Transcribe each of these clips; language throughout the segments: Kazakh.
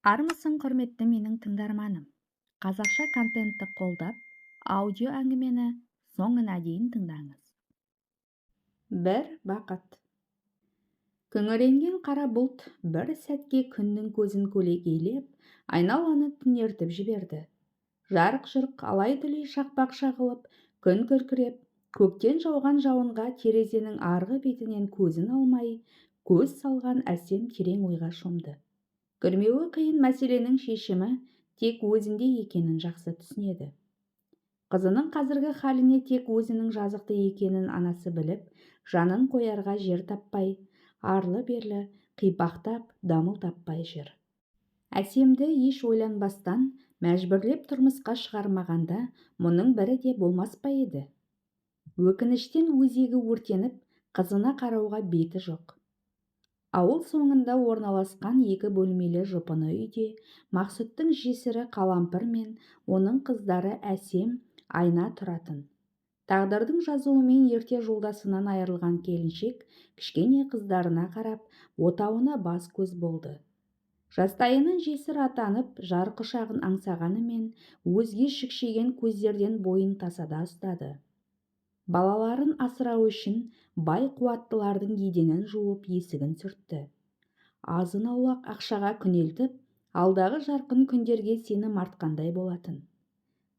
Армысың, құрметті менің тыңдарманым! Қазақша контентті қолдап, аудио әңгімені соңына дейін тыңдаңыз. Бір бақыт. Күңіренген қара бұлт бір сәтке күннің көзін көлегейлеп, айналаны түнертіп жіберді. Жарқ-жұрқ, алай-түлей шақпақ шағылып, күн күркіреп, көктен жауған жауынға терезенің арғы бетінен көзін алмай, көз салған Әсем терең ойға шомды. Күрмеуі қиын мәселенің шешімі тек өзінде екенін жақсы түсінеді. Қызының қазіргі халіне тек өзінің жазықты екенін анасы біліп, жанын қоярға жер таппай, арлы-берлі қипақтап, дамыл таппай жүр. Әсемді еш ойланбастан мәжбүрлеп тұрмысқа шығармағанда мұның бірі де болмас па еді? Өкініштен өзегі өртеніп, қызына қарауға беті жоқ. Ауыл соңында орналасқан екі бөлмелі жұпыны үйде Мақсұттың жесірі Қалампыр мен оның қыздары Әсем, Айна тұратын. Тағдырдың жазуымен ерте жолдасынан айырылған келіншек кішкене қыздарына қарап, отауына бас-көз болды. Жастайынан жесір атанып, жар құшағын аңсағанымен, өзге шікшиген көздерден бойын тасада ұстады. Балаларын асырау үшін бай қуаттылардың еденін жуып, есігін сүртті. Азын-аулақ ақшаға күнелтіп, алдағы жарқын күндерге сенім артқандай болатын.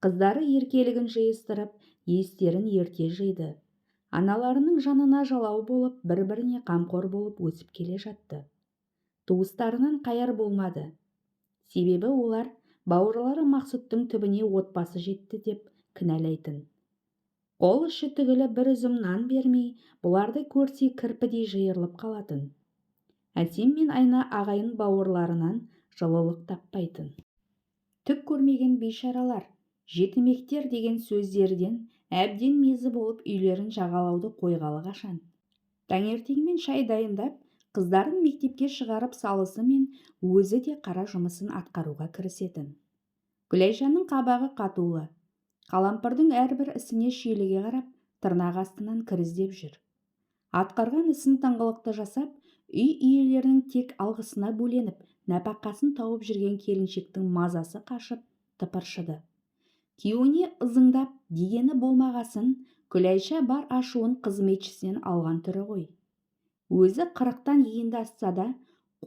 Қыздары еркелігін жиыстырып, естерін ерте жиды. Аналарының жанына жалау болып, бір-біріне қамқор болып өсіп келе жатты. Туыстарынан қаяр болмады. Себебі олар бауырлары Мақсұттың түбіне отбасы жетті деп кінәлайтын. Қол ұшы түгілі бір үзім нан бермей, бұларды көрсе кірпідей жиырылып қалатын. Әсем мен Айна ағайын бауырларынан жылылық таппайтын. Түк көрмеген бейшаралар, жетімектер деген сөздерден әбден мезі болып, үйлерін жағалауды қойғалы қашан. Таңертеңмен шай дайындап, қыздарын мектепке шығарып салысымен өзі де қара жұмысын атқаруға кірісетін. Күләйшаның қабағы қатулы. Қалампырдың әрбір ісіне шүйліге қарап, тырнақ астынан кір іздеп жүр. Атқарған ісін тыңғылықты жасап, үй иелерінің тек алғысына бөленіп, нәпақасын тауып жүрген келіншектің мазасы қашып, тыпыршыды. Күйеуіне ызыңдап дегені болмағасын, Күләйша бар ашуын қызметшісінен алған түрі ғой. Өзі 40-тан енді асса да,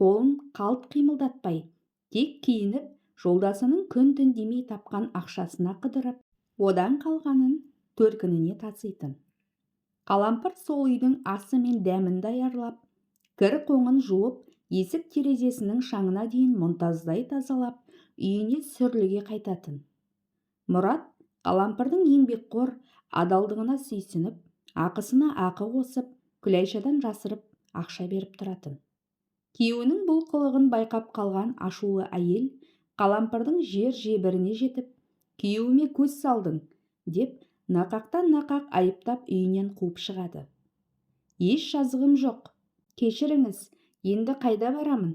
қолын қалт қимылдатпай, тек киініп, жолдасының күн-түн демей тапқан ақшасына қыдырып, одан қалғанын төркініне таситын. Қалампыр сол үйдің асы мен дәмін даярлап, кір қоңын жуып, есік терезесінің шаңына дейін мұнтаздай тазалап, үйіне сүрліге қайтатын. Мұрат Қалампырдың еңбекқор, адалдығына сүйсініп, ақысына ақы қосып, Күләйшадан жасырып ақша беріп тұратын. Күйеуінің бұл қылығын байқап қалған ашулы әйел Қалампырдың жер жебіріне жетіп, күйеуіме көз салдың деп нақақтан нақақ айыптап үйінен қуып шығады. Еш жазығым жоқ, кешіріңіз, енді қайда барамын,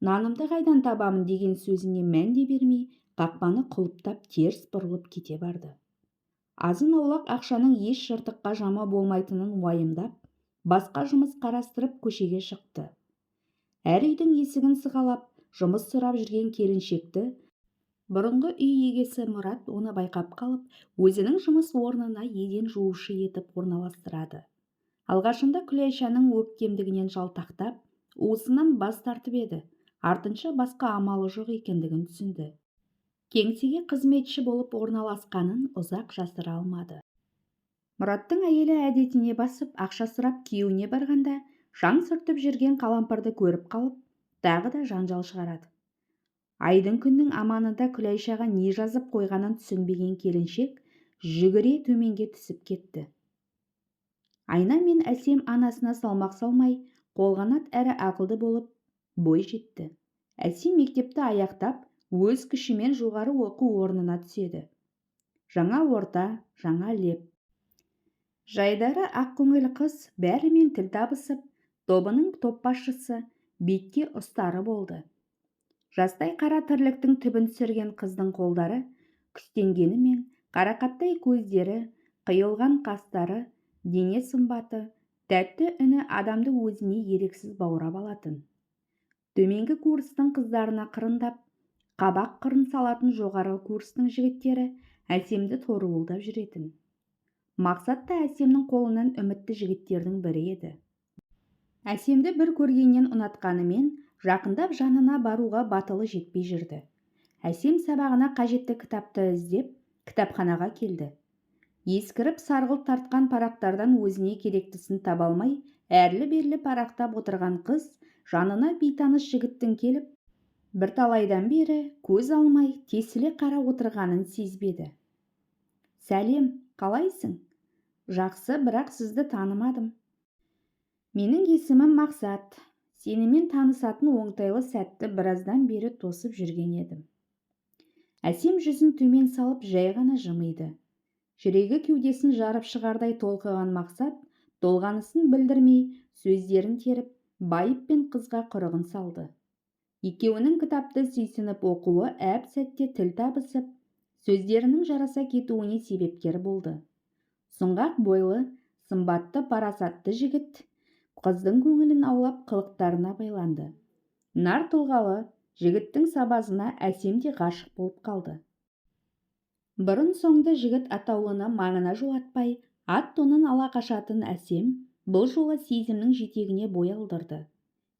нанымды қайдан табамын деген сөзіне мән де бермей, қақпаны құлыптап теріс бұрылып кете барды. Азын-аулақ ақшаның еш жыртыққа жамау болмайтынын уайымдап, басқа жұмыс қарастырып көшеге шықты. Әр үйдің есігін сығалап, жұмыс сұрап жүрген келіншекті бұрынғы үй егесі Мұрат оны байқап қалып, өзінің жұмыс орнына еден жуушы етіп орналастырады. Алғашында Күләйшаның өктемдігінен жалтақтап, уысынан бас тартып еді, артынша басқа амалы жоқ екендігін түсінді. Кеңсеге қызметші болып орналасқанын ұзақ жасыра алмады. Мұраттың әйелі әдетіне басып, ақша сұрап күйеуіне барғанда, шаң сүртіп жүрген Қалампырды көріп қалып, тағы да жанжал шығарады. Айдың күннің аманында Күләйшаға не жазып қойғанын түсінбеген келіншек жүгіре төменге түсіп кетті. Айна мен Әсем анасына салмақ салмай, қолғанат әрі ақылды болып бой жетті. Әсем мектепті аяқтап, өз күшімен жоғары оқу орнына түседі. Жаңа орта, жаңа леп. Жайдары ақкөңіл қыз бәрімен тіл табысып, тобының топбасшысы, бетке ұстары болды. Жастай қара тірліктің түбін түсірген қыздың қолдары күстенгенімен, қарақаттай көздері, қиылған қастары Дене сымбаты, тәтті үні адамды өзіне еріксіз баурап алатын. Төменгі курстың қыздарына қырындап, қабақ қырын салатын жоғарғы курстың жігіттері Әсемді торуылдап жүретін. Мақсат та Әсемнің қолынан үмітті жігіттердің бірі еді. Әсемді бір көргеннен ұнатқанымен, жақындап жанына баруға батылы жетпей жүрді. Әсем сабағына қажетті кітапты іздеп, кітапханаға келді. Ескіріп сарғылт тартқан парақтардан өзіне керектісін таба алмай, әрлі-берлі парақтап отырған қыз жанына бейтаныс жігіттің келіп, бірталайдан бері көз алмай тесіле қарап отырғанын сезбеді. «Сәлем, қалайсың?» «Жақсы, бірақ сізді танымадым». «Менің есімім Мақсат. Сенімен танысатын оңтайлы сәтті біраздан бері тосып жүрген едім». Әсем жүзін төмен салып, жай ғана жымиды. Жүрегі кеудесін жарып шығардай толқыған Мақсат толғанысын білдірмей, сөздерін теріп, байыппен қызға құрығын салды. Екеуінің кітапты сүйсініп оқуы әп-сәтте тіл табысып, сөздерінің жараса кетуіне себепкер болды. Сұңғақ бойлы, сымбатты, парасатты жігіт қыздың көңілін аулап, қылықтарына байланды. Нар тұлғалы жігіттің сабазына Әсем де ғашық болып қалды. Бұрын-соңды жігіт атаулыны маңына жолатпай, ат-тонын ала қашатын Әсем бұл жолы сезімнің жетегіне бой алдырды.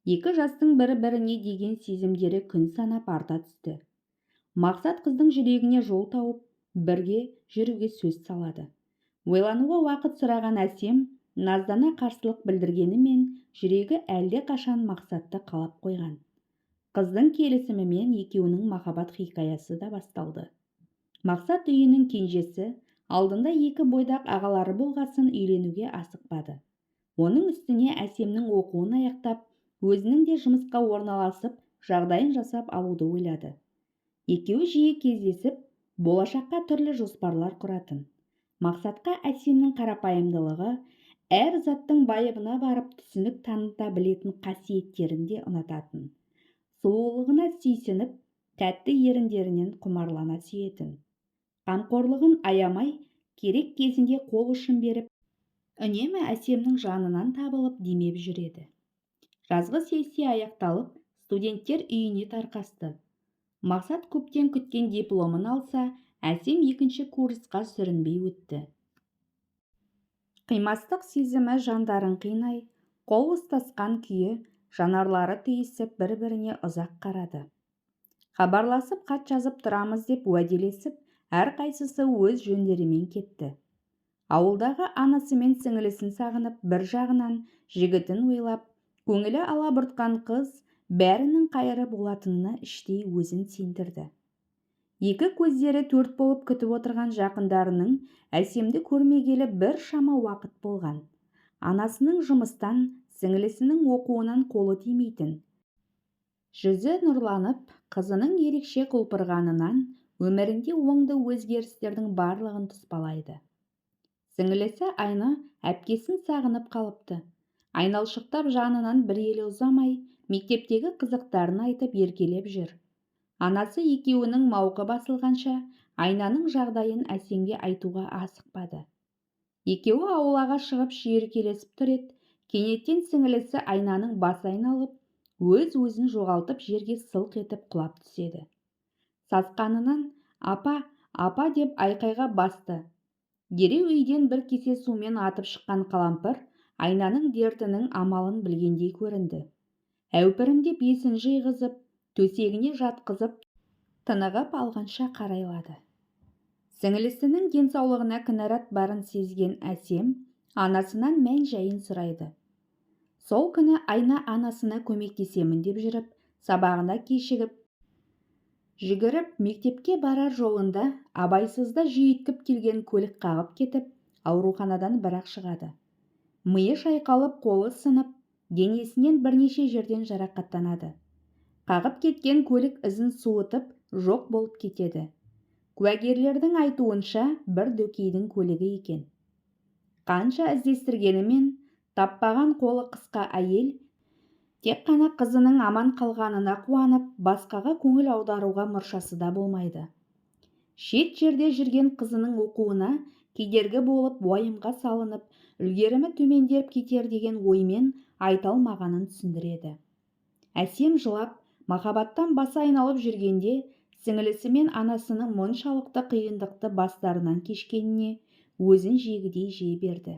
Екі жастың бір-біріне деген сезімдері күн санап арта түсті. Мақсат қыздың жүрегіне жол тауып, бірге жүруге сөз салады. Ойлануға уақыт сұраған Әсем наздана қарсылық білдіргенімен, жүрегі әлде қашан Мақсатты қалап қойған. Қыздың келісімімен екеуінің махаббат хикаясы да басталды. Мақсат үйінің кенжесі, алдында екі бойдақ ағалары болғасын үйленуге асықпады. Оның үстіне Әсемнің оқуын аяқтап, өзінің де жұмысқа орналасып, жағдайын жасап алуды ойлады. Екеуі жиі кездесіп, болашаққа түрлі жоспарлар құратын. Мақсатқа Әсемнің қарапайымдылығы, әр заттың байыбына барып түсінік таныта білетін қасиеттерін де ұнататын. Сұлулығына сүйсініп, тәтті еріндерінен құмарлана сүйетін. Қамқорлығын аямай, керек кезінде қол ұшын беріп, үнемі Әсемнің жанынан табылып демеп жүреді. Жазғы сессия аяқталып, студенттер үйіне тарқасты. Мақсат көптен күткен дипломын алса, Әсем екінші курсқа сүрінбей өтті. Қимастық сезімі жандарын қинай, қол ұстасқан күйі жанарлары түйісіп, бір-біріне ұзақ қарады. Хабарласып, хат жазып тұрамыз деп уәделесіп, әрқайсысы өз жөндерімен кетті. Ауылдағы анасы мен сіңілісін сағынып, бір жағынан жігітін ойлап, көңілі алабұртқан қыз бәрінің қайыры болатынына іштей өзін сендірді. Екі көздері төрт болып күтіп отырған жақындарының Әсемді көрмегелі біршама уақыт болған. Анасының жұмыстан, сіңілісінің оқуынан қолы тимейтін. Жүзі нұрланып, қызының ерекше құлпырғанынан өмірінде оңды өзгерістердің барлығын тұспалайды. Сіңілісі Айна әпкесін сағынып қалыпты. Айналшықтап жанынан бір елі ұзамай, мектептегі қызықтарын айтып еркелеп жүр. Анасы екеуінің мауқы басылғанша Айнаның жағдайын Әсемге айтуға асықпады. Екеуі аулаға шығып шүйіркелесіп тұр еді, кенеттен сіңілісі Айнаның басы айналып, өз-өзін жоғалтып, жерге сылқ етіп құлап түседі. Сасқанынан «Апа, апа!» деп айқайға басты. Дереу үйден бір кесе сумен атып шыққан Қалампыр Айнаның дертінің амалын білгендей көрінді. Әупірімдеп есін жиғызып, төсегіне жатқызып, тынығып алғанша қарайлады. Сіңілісінің денсаулығына кінәрат барын сезген Әсем анасынан мән-жайын сұрайды. Сол күні Айна анасына көмектесемін деп жүріп, сабағына кешігіп, жүгіріп мектепке барар жолында абайсызда жүйіткіп келген көлік қағып кетіп, ауруханадан бірақ шығады. Миы шайқалып, қолы сынып, денесінен бірнеше жерден жарақаттанады. Қағып кеткен көлік ізін суытып, жоқ болып кетеді. Куәгерлердің айтуынша, бір дөкейдің көлігі екен. Қанша іздестіргенімен таппаған қолы қысқа әйел тек қана қызының аман қалғанына қуанып, басқаға көңіл аударуға мұршасы да болмайды. Шет жерде жүрген қызының оқуына кедергі болып, уайымға салынып, үлгерімі төмендеп кетер деген оймен айта алмағанын түсіндіреді. Әсем жылап, махаббаттан басы айналып жүргенде сіңілісі мен анасының мұншалықты қиындықты бастарынан кешкеніне өзін жегідей жей берді.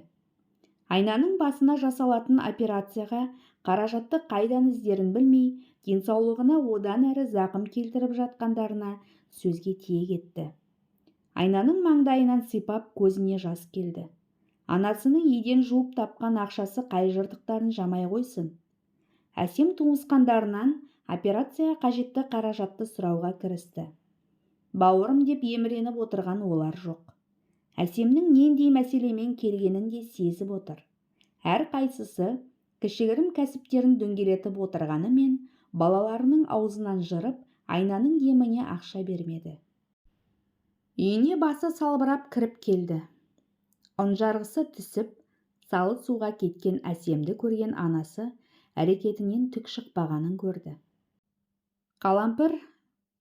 Айнаның басына жасалатын операцияға қаражатты қайдан іздерін білмей, денсаулығына одан әрі зақым келтіріп жатқандарына сөзге тиек етті. Айнаның маңдайынан сипап көзіне жас келді. Анасының еден жуып тапқан ақшасы қай жыртықтарын жамай қойсын. Әсем туысқандарынан операцияға қажетті қаражатты сұрауға кірісті. Бауырым деп еміреніп отырған олар жоқ. Әсемнің нендей мәселемен келгенін де сезіп отыр. Әр қайсысы кішігірім кәсіптерін дөңгелетіп отырғанымен балаларының аузынан жырып, Айнаның еміне ақша бермеді. Үйіне басы салбырап кіріп келді. Ұнжарғысы түсіп, салы суға кеткен Әсемді көрген анасы әрекетінен түк шықпағанын көрді. Қалампыр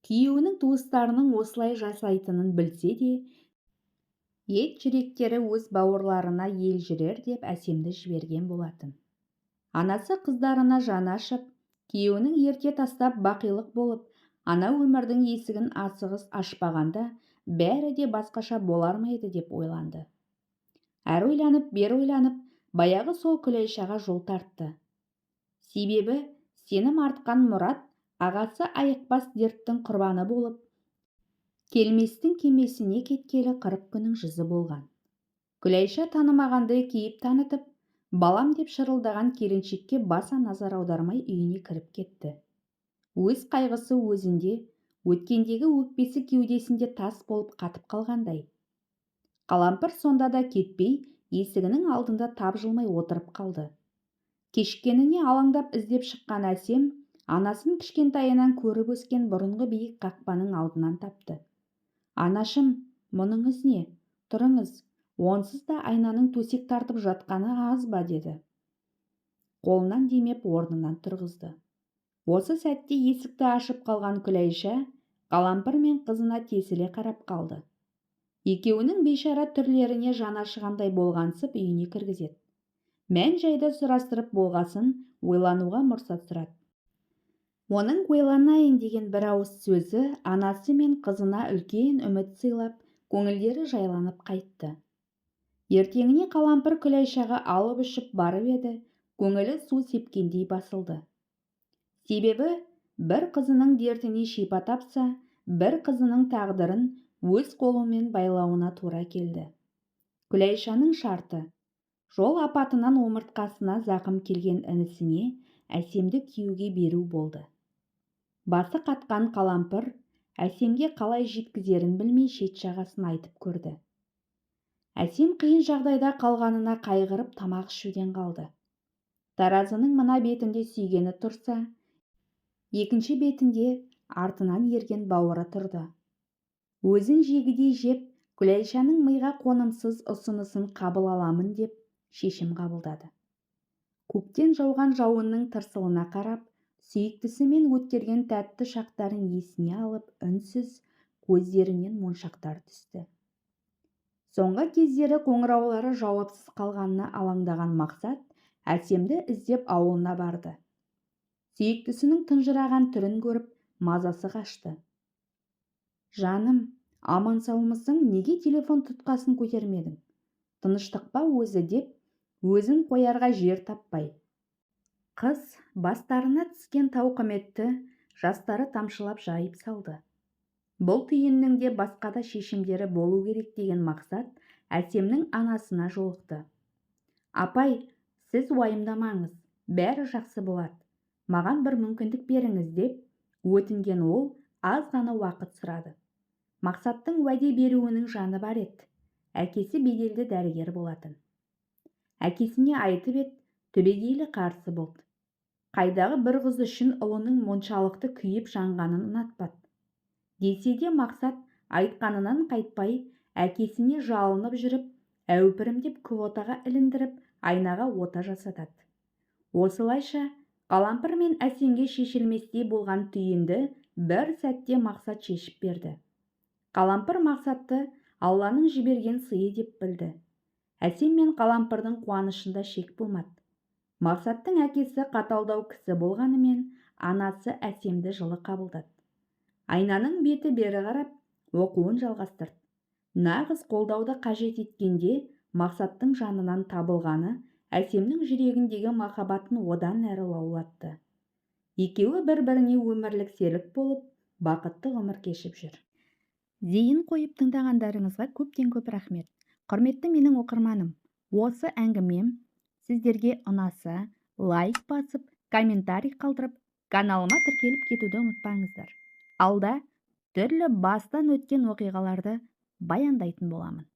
күйеуінің туыстарының осылай жасайтынын білсе де, ет жүректері өз бауырларына елжірер деп Әсемді жіберген болатын. Анасы қыздарына жаны ашып, күйеуінің ерте тастап бақилық болып, ана өмірдің есігін асығыс ашпағанда бәрі де басқаша болар ма еді деп ойланды. Әрі ойланып, бері ойланып, баяғы сол Күләйшаға жол тартты. Себебі сенім артқан Мұрат ағасы айықпас дерттің құрбаны болып, келместің кемесіне кеткелі 40 күннің жүзі болған. Күләйша танымағандай кейіп танытып, балам деп шырылдаған келіншекке баса назар аудармай үйіне кіріп кетті. Өз қайғысы өзінде, өткендегі өкпесі кеудесінде тас болып қатып қалғандай. Қалампыр сонда да кетпей, есігінің алдында тапжылмай отырып қалды. Кешіккеніне алаңдап іздеп шыққан Әсем анасын кішкентайынан көріп өскен бұрынғы биік қақпаның алдынан тапты. Анашым, мұныңыз не? Тұрыңыз, онсыз да Айнаның төсек тартып жатқаны аз ба, деді. Қолынан демеп орнынан тұрғызды. Осы сәтте есікті ашып қалған Күләйша Қалампыр мен қызына тесіле қарап қалды. Екеуінің бейшара түрлеріне жаны ашығандай болғансып үйіне кіргізеді. Мән-жайды сұрастырып болғасын ойлануға мұрсат сұрады. Оның ойланайын деген бір ауыз сөзі анасы мен қызына үлкен үміт сыйлап, көңілдері жайланып қайтты. Ертеңіне Қалампыр Күләйшаға алып ұшып барып еді, көңілі су сепкендей басылды. Себебі бір қызының дертіне шипа тапса, бір қызының тағдырын өз қолымен байлауына тура келді. Күләйшаның шарты: жол апатынан омыртқасына зақым келген інісіне Әсемді күйеуге беру болды. Басы қатқан Қалампыр Әсемге қалай жеткізерін білмей шет жағасын айтып көрді. Әсем қиын жағдайда қалғанына қайғырып тамақ ішуден қалды. Таразының мына бетінде сүйгені тұрса, екінші бетінде артынан ерген бауыры тұрды. Өзін жегідей жеп, Күләйшаның миға қонымсыз ұсынысын қабыл аламын деп шешім қабылдады. Көктен жауған жауынның тырсылына қарап, сүйіктісімен өткерген тәтті шақтарын есіне алып, үнсіз көздерінен моншақтар түсті. Соңғы кездері қоңыраулары жауапсыз қалғанына алаңдаған Мақсат Әсемді іздеп ауылына барды. Сүйіктісінің тұнжыраған түрін көріп, мазасы қашты. Жаным, аман-саумысың, неге телефон тұтқасын көтермедің? Тыныштық па өзі деп, өзін қоярға жер таппай. Қыз бастарына түскен тауқыметті жастары тамшылап жайып салды. Бұл түйіннің де басқа да шешімдері болу керек деген Мақсат Әсемнің анасына жолықты. Апай, сіз уайымдамаңыз, бәрі жақсы болады. Маған бір мүмкіндік беріңіз деп өтінген ол аз ғана уақыт сұрады. Мақсаттың уәде беруінің жаны бар еді. Әкесі беделді дәрігер болатын. Әкесіне айтып еді, түбегейлі қарсы болды. Қайдағы бір қыз үшін ұлының моншалықты күйіп жанғанын ұнатпады. Десе де Мақсат айтқанынан қайтпай, әкесіне жалынып жүріп, әупірімдеп квотаға іліндіріп, Айнаға ота жасатады. Осылайша Қалампыр мен Әсемге шешілместей болған түйінді бір сәтте Мақсат шешіп берді. Қалампыр Мақсатты Алланың жіберген сыйы деп білді. Әсем мен Қалампырдың қуанышында шек болмады. Мақсаттың әкесі қаталдау кісі болғанымен, анасы Әсемді жылы қабылдады. Айнаның беті бері қарап, оқуын жалғастырды. Нағыз қолдауды қажет еткенде Мақсаттың жанынан табылғаны Әсемнің жүрегіндегі махаббатын одан әрі лаулатты. Екеуі бір-біріне өмірлік серік болып, бақытты ғұмыр кешіп жүр. Зейін қойып тыңдағандарыңызға көптен көп рахмет. Құрметті менің оқырманым, осы әңгімем сіздерге ұнаса, лайк басып, комментарий қалдырып, каналыма тіркеліп кетуді ұмытпаңыздар. Алда түрлі бастан өткен оқиғаларды баяндайтын боламын.